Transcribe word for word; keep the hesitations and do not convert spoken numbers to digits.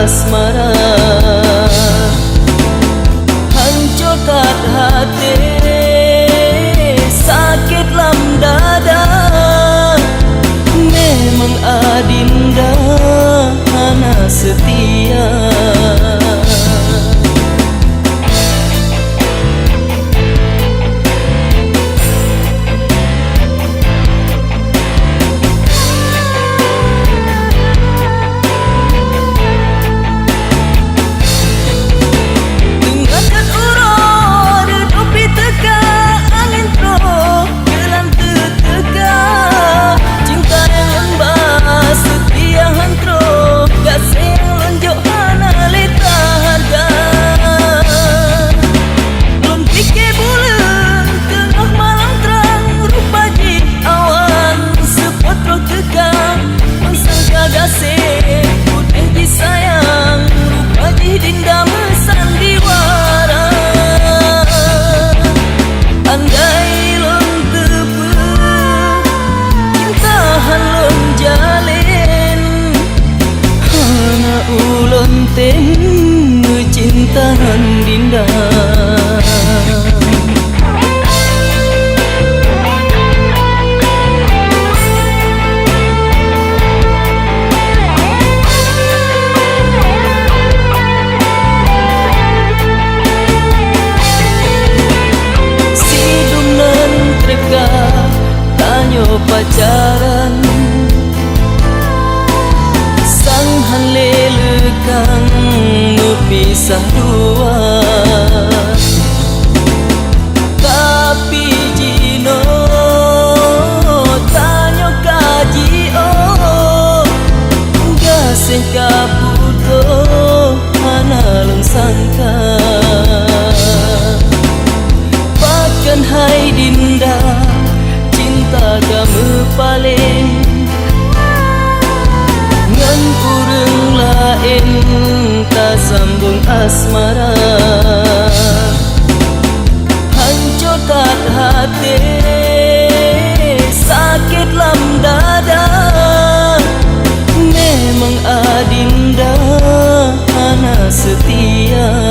asmara. Hancô that até, sakét lam dada. Memang adinda hana seutia. Teungoh that uroe reudôh pih teuka, angén troh keulan teuteuka. Cinta nyang lôn ba seutia han troh, gaséh nyang lôn jok hana lé taharga. Lôn pike buleuen teungoh malam trang, rupa jih awan seupôt troh teuka. Lôn sangka gaséh, putéh jih sayang, rupa jih dinda meusandiwara. Andai lôn teupeu, cinta han lôn jalén, hana ulôn tem meucinta ngon dinda. Sidum nan teuka tanyoe pacaran, sang han lé leukang neupisah dua. Tapi jinoe tanyoe ka jiôh, gaséh ka putôh hana lôn sangka. Pakon hai dinda, cinta ka meupaleng, ngon ureuëng laén tasambong asmara. Hancô that até, sakét lam dada. Memang adinda hana seutia.